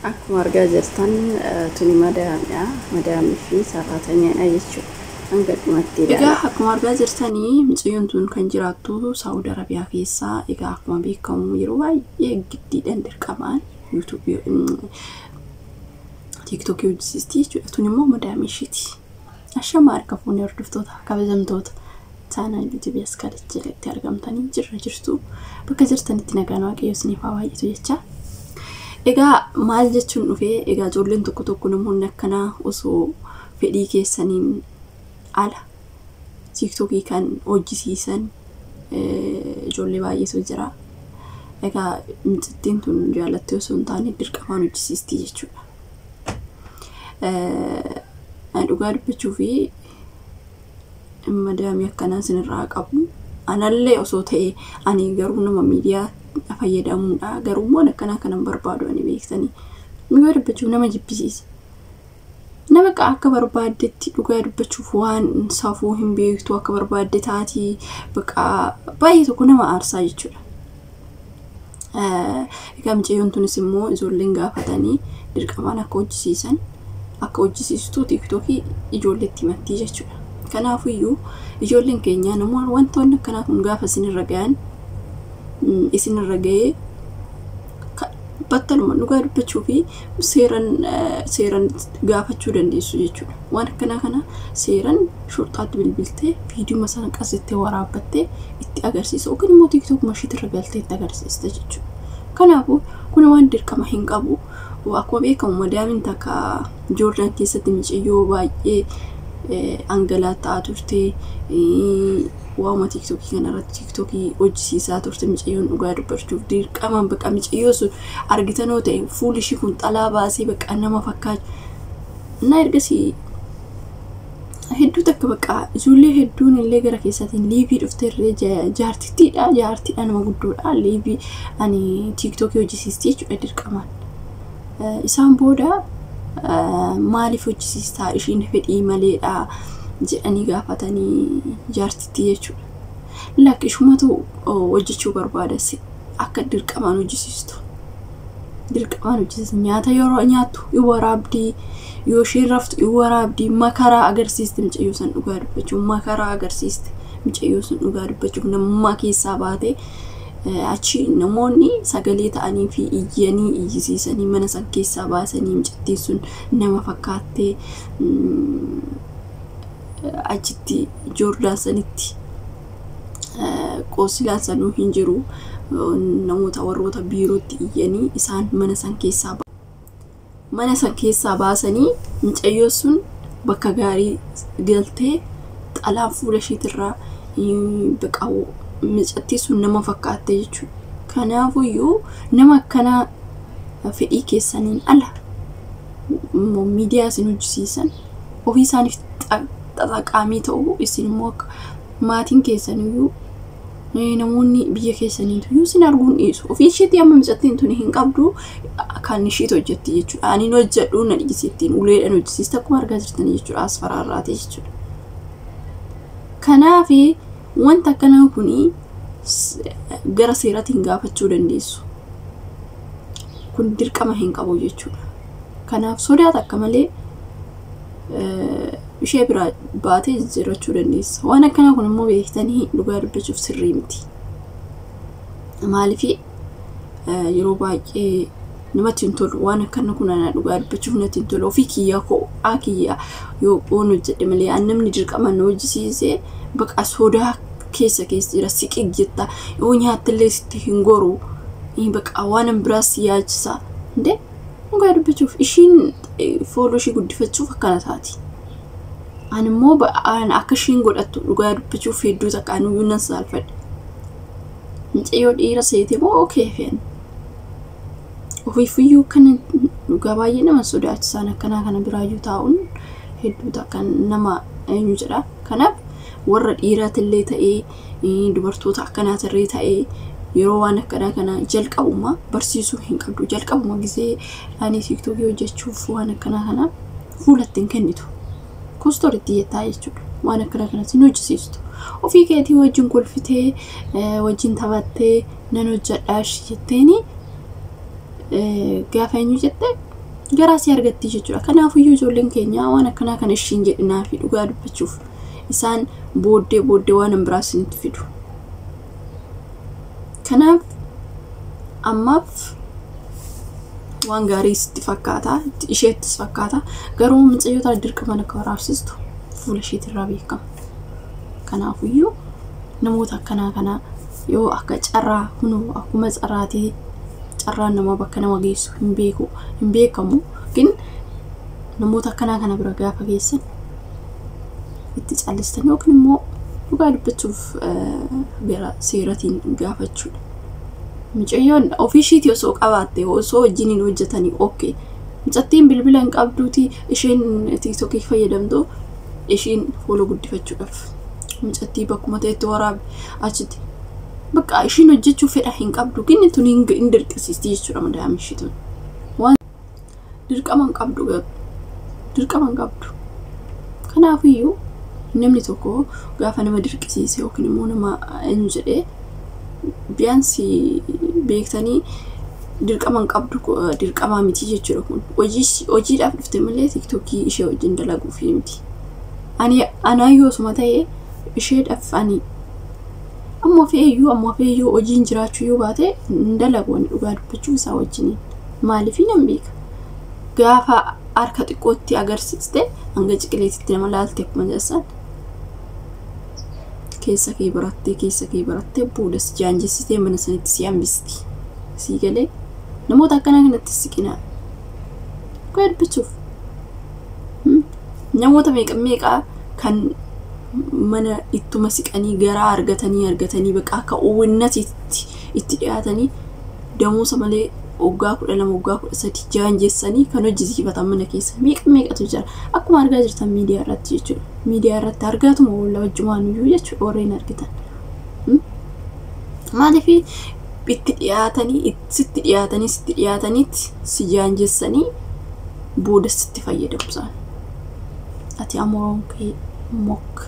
Akkuma argaa jirtan tuni madaamidha. Madaamii fi saraatanyaadha jechuudha. Hanga dhumatti Egaa ilaala. akkuma argaa jirtanii mucayyoon tun kan jiraattu Saawud Arabiyaa keessaa. Egaa akkuma beekamu yeroo baay'ee giddiidhaan dirqamaan yuutuubii tiiktookii hojjisiisti jechuudha. Tun immoo madaamii ishiiti. Ashama harka fuunee hordoftoota kabajamtoota chaanal yuutuubii as jalatti argamtanii jirra jirtu. Bakka jirtanitti nagaan waaqayyo isiniif haa baay'atu jecha. Egaa maal jechuun dhufee, egaa ijoolleen tokko tokko namoonni akkanaa osoo fedhii keessaniin ala tiiktookii kan hojjisiisan ijoollee baay'eetu jira. Egaa mucattiin tun jaalattee osoo hin taane dirqamaan hojjisiisti jechuudha. Dhugaa dubbachuu fi madaamii akkanaa isinirraa qabu. Anallee osoo ta'e, ani garuu nama miidiyaa fayyadamuudha. Garuu immoo akkanaa kanan barbaadu ani beektanii. Dhugaa dubbachuuf nama jibbisiisa. Nama akka barbaaddetti dhugaa dubbachuuf waan safuu hin beektu, akka barbaadde taatii, baqa baay'ee tokko nama aarsaa jechuudha. Egaa mucayyoon tunis immoo ijoolleen gaafatanii dirqamaan akka hojjisiisan, akka hojjisiistu tiiktookii ijoolleetti himattii jechuudha. Kanaafiyyuu ijoolleen keenya namoonni wantoonni akkanaa kun gaafa isinirra gahan, isinirra gahee battaluma dhugaa dubbachuu fi seeran gaafachuu dandeessu jechuudha. Waan akkanaa kana seeran shorxaatti bilbiltee viidiyoo sana qasittee waraabbattee itti agarsiisa yookiin immoo tiiktook mashiitirra galtee itti agarsiista jechuudha. Kanaafuu kun waan dirqama hin qabu. Akkuma beekamu madaamiin takka Joordaan keessatti mucayyoo baay'ee angalaataa turte, waa'uma tiiktookii kanarratti tiiktookii hojjisiisaa turte. Mucayyoon dhugaa dubbachuuf dirqamaan baqa mucayyoo sun argitanoo ta'e fuulli ishii kun xalaa baasee baqa nama fakkaatu. Na ergasii hedduu takka baqa ijoollee hedduun illee gara keessaatiin liivii dhuftee jaartittiidha, jaartiidha, nama guddoodha, liivii ani tiiktookii hojjisiisti jechuudha dirqamaan. Isaan booda maaliif hojjisiistaa, ishiin fedhii maleedha jedhanii gaafatanii jaartittii jechuudha. Lakki, ishumatu hojjechuu barbaada, akka dirqamaan hojjisiistu. Dirqamaan hojjisiistu, nyaata yeroo nyaattu hin waraabdii, yoo isheen raftu hin waraabdii, makaraa agarsiisti mucayyoo san. Dhugaa dubbachuuf makaraa agarsiisti mucayyoo sun. Dhugaa dubbachuuf namummaa keessaa baatee achi namoonni sagalee ta'anii fi iyyanii iyyisiisanii mana san keessaa baasanii mucattiin sun nama fakkaattee achitti Joordaan sanitti qoosilaan sanuu hin jiru, namoota warroota biirootti iyyanii isaan mana san keessaa baasanii mucayyoo sun bakka gaarii galtee xalaan fuula ishiitirraa baqa mucattii sun nama fakkaatte jechuudha. Kanaafuyyuu nama akkanaa fedhii keessaniin ala miidiyaa isin hojjisiisan ofii isaaniif xaxaqaamii ta'uu, isin immoo akka maatiin keessaniyyuu, namoonni biyya keessaniitu isin arguun dhiisu. Ofii isheetii amma mucattiin tuni hin qabdu, kan ishiitu hojjetti jechuudha. Ani hin hojjedhu na dhiisittiin uleedhaan hojjisiiste akkuma argaa jirtan jechuudha. As faraarraate jechuudha. Kanaafi wanta akkanaa kuni gara seeraatiin gaafachuu dandeessu. Kun dirqama hin qabu jechuudha. Kanaaf sodaata akka malee ishee biraa baatee jijjiirrachuu dandeessa. Waan akkanaa kun immoo beektanii dhugaa dubbachuuf sirrii miti. Maaliif yeroo baay'ee namatti hin tolu waan akkana kun, ana dhugaa dubbachuuf natti hin tolu. Ofii kiyyaa ko'aa kiyyaa yoo oon hojjedhe malee an namni dirqama na hojjisiisee baqa sodaa keessa keessa jira, siqi jetta, yoo nyaattillee sitti hin goru, baqa waan biraas si yaachisa. Indee dhugaa dubbachuuf ishiin follow ishii guddifachuuf akkana taati. Ani immoo akka ishiin godhattu dhugaa dubbachuuf hedduu takka anuyyuu nan saalfadhe. Mucayyoo dhiira seete moo okee fe'an. Ofiifiyyuu kana dhugaa baay'ee nama sodaachisaan akkanaa kana biraayyuu taa'uun hedduu takka nama eenyu jedha. Kanaaf warra dhiiraatillee ta'ee dubartoota akkanaatirree ta'ee yeroo waan akkanaa kana jalqabuma barsiisuu hin qabdu. Jalqabuma gisee ani tiiktookii hojjechuuf waan akkanaa kana fuulatti hin kennitu. Kostoritti jettaa jechuudha. Waan akkanaa kanas hin hojjisiistu. Ofii keetii wajjin kolfitee wajjin taphattee nan hojjedhaa jetteeni gaafa eenyu jette Garaa si argatti jechuudha. Kanaafuyyuu ijoolleen keenya waan akkanaa kana ishiin jedhinaa fi dhugaa dubbachuuf isaan booddee booddee waan hin biraa isinitti fidu. Kanaaf ammaaf waan gaarii sitti fakkaata, isheettis fakkaata. Garuu mucayyoo dirqama akka waraabsistu fuula isheetirraa beekama. Kanaafuyyuu namoota akkanaa kana yoo akka carraa kunoo akkuma carraatii carraan nama bakka nama geessu hin beeku hin beekamu. Gin namoota akkanaa kana bira gaafa geessan itti callistan yookiin immoo dhugaa dubbachuuf gara seeratiin gaafachuudha. Mucayyoon ofii ishiitii osoo qabaatte osoo wajjiniin hojjetanii okay. Mucattiin bilbila hin qabduuti isheen tiiktokii fayyadamtu isheen fuula guddifachuudhaaf. Mucattii bakkuma ta'etti waraabe achitti. Bakka isheen hojjechuu fedha hin qabdu gin tun hin dirqisiisti jechuudha madaam ishii tun. Waan dirqama hin qabdu garuu dirqama hin qabdu. Kanaafiyyuu namni tokko gaafa nama dirqisiise yookiin immoo nama eenyu jedhee biyaansi beektanii dirqama hin qabdu dirqamaa miti jechuudha kun. Hojiidhaaf dhufte malee tiiktokii ishee wajjin dalaguuf miti. Ani anaayyuu osuma ta'e isheedhaaf ani ammoo fe'eeyyuu hojiin jiraachuu yoo baate hin dalagu ani dhugaa dubbachuu isaa wajjiniin. Maaliif nan beeka? Gaafa harka xiqqootti agarsiiste hanga ciqileetitti nama laalte akkuma jedhan keessa kee barattee boodas jaanjessitee mana sanitti si hambisti. Sii galee namoota akkanaa kanatti siqinaa. Dhugaa dubbachuuf namoota meeqa meeqaa kan mana ittuma siqanii garaa argatanii bakka akka oowwannatiitti itti dhiyaatanii damoosa malee waggaa 12 waggaa 13 jaanjessanii kan hojjisiifatan mana keessa meeqa meeqatu jira. Akkuma argaa jirtan miidiyaa irratti jechuudha. Miidiyaa irratti argaatuma oolla wajjumaan iyyuu jechuudha warreen argitan. Maaliif itti dhiyaatanii sitti dhiyaataniitti si jaanjessanii booda sitti fayyadamu isaan. Ati ammoo kee mok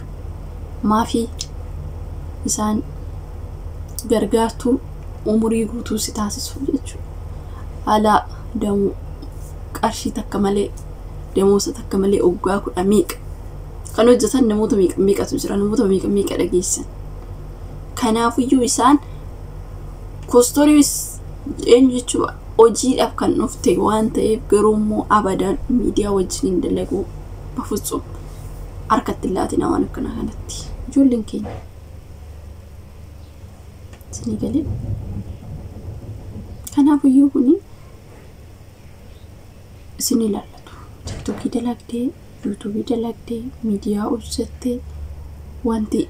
maafi isaan gargaartuu umurii guutuu si taasisu jechuudha. Haala damuu qarshii takka malee damoosa takka malee waggaa 10 meeqa kan hojjetan namoota meeqa meeqatu jira namoota meeqa meeqa dhageessan. Kanaafiyyuu isaan koostoriis eenyu jechuudha hojiidhaaf kan dhufte waan ta'eef garuu immoo abadaan miidiyaa wajjin hin dalagu bafutsum harkatti laatina waan akkanaa kanatti ijoolleen keenya. Isinii galee kanaafiyyuu kuni isin ilaallatu. Tiktokii dalagdee, yuutuubii dalagdee, miidiyaa hojjettee wanti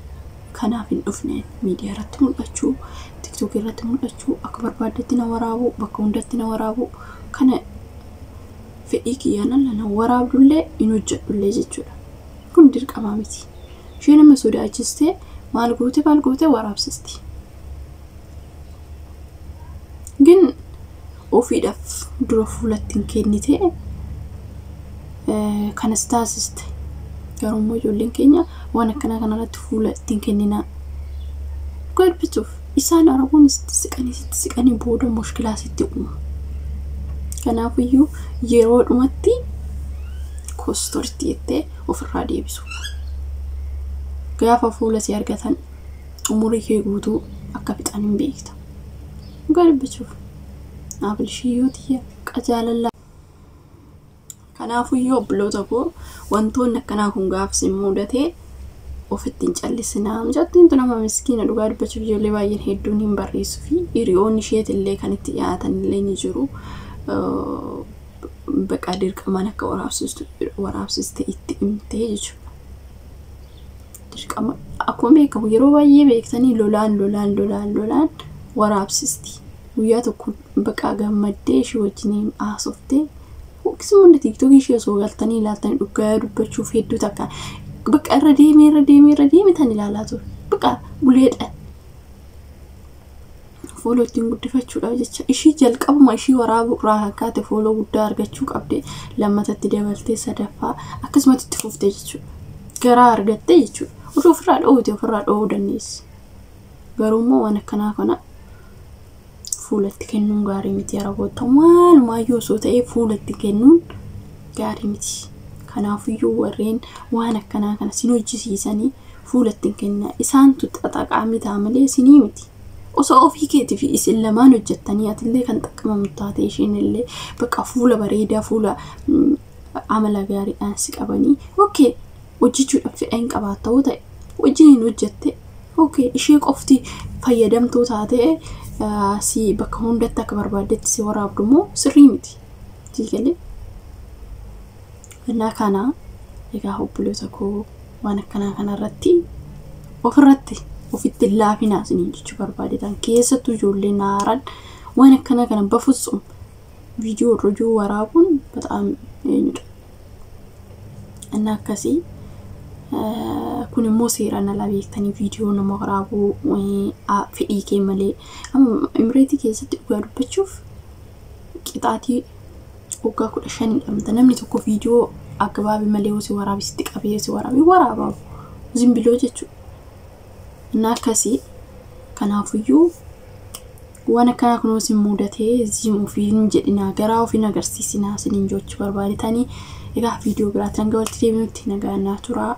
kanaaf hin dhufne miidiyaa irratti mul'achuu, tiktokii irratti mul'achuu, akka barbaaddetti na waraabuu, bakka hundatti na waraabuu kana fedhii kiyyaan ala na waraabdullee hin hojjedhullee jechuudha. Kun dirqamaa miti. Isheen nama sodaachistee maal gootee waraabsisti. Gin ofiidhaaf dura fuulatti hin kennite kanas taasiste. Garuu immoo ijoolleen keenya waan akkanaa kanarratti fuula ittiin kenninaa. Dhugaa dubbachuuf isaan arabuun sitti siqanii booda mushkilaa sitti uumu. Kanaafiyyuu yeroo dhumatti koostoritti jettee ofirraa deebisu. Gaafa fuula si argatan umurii kee guutuu akka fixan hin beekta. Dhugaa dubbachuuf abilishiyyoo tiyya qajaalallaa. Kanaafiyyuu obboloota koo wantoonni akkanaa kun gaafsi mudatee ofitti hin callisinaa. Mucattiin tun nama miskiina dhugaa dubbachuuf ijoollee baay'een hedduun hin barreessu fi hiriyoonni isheetillee kan itti dhiyaatan illee ni jiru. Bakka dirqamaan akka waraabsiste itti himtee jechuudha. Dirqama akkuma beekamu yeroo baay'ee beektanii lolaan waraabsisti. Guyyaa tokko bakka gammaddee ishee wajjin haasoftee akkasuma tiktokii ishee osoo galtanii ilaaltanii dhugaa dubbachuuf hedduu takka bakka irra deemee tan ilaalaa ture. Bakka uleedhaan fooloo ittiin guddifachuudhaaf jecha ishii jalqabuma ishii waraabuu irraa kakkaate fooloo guddaa argachuu qabde lammatatti dabaltee sadaffaa akkasumatti itti fuftee jechuudha. Garaa argattee jechuudha. Osoo ofirraa dhoowwite ofirraa dhoowwuu dandeessi. Garuu immoo waan akkanaa kana Fuulatti kennuun gaarii miti Araboota, maalumaayyuu osoo ta'ee fuulatti kennuun gaarii miti. Kanaafiyyuu warreen waan akkanaa kana sin hojjisiisanii fuulatti hin kennina. Isaantu xaxaqaamii ta'a malee isinii miti. Osoo ofii keetii fi isin lamaan hojjettanii atillee kan xaqqabamtu taate, isheen illee bakka fuula bareedaa, fuula amala gaariidhaan si qabanii, okay, hojjechuudhaaf fedha hin qabaattu yoo ta'e wajjin hojjette, okay, ishee qofti fayyadamtuu taate si bakka hundatti akka barbaaddetti si waraabdu immoo sirrii miti. Siigalee. Innaa kana egaa obboloota koo, waan akkanaa kanarratti ofirratti ofitti hin laafinaa isiniin jechuu barbaadetan. Keessattuu ijoolleen haaraan waan akkanaa kana በፍጹም viidiyoo rujuu waraabuun በጣም eenyudha. Inni akkasii kun immoo seeraan alaa beektanii viidiyoo nama waraabuu fedhii kee malee. Amma Imireetii keessatti dhugaa dubbachuuf qixaatii waggaa 15 hidhamta. Namni tokko viidiyoo agbaabii malee si waraabisitti qabee si waraabee waraabaa zimbiloo jechuudha. Inni akkasii kanaafiyyuu waan akkanaa kunoo isin mudatee zim ofiin jedhinaa, garaa ofiin agarsiisinaa isiniin jechuu barbaadetanii. Egaa viidiyoo biraatti hanga walitti deebinutti nagaa naa turaa.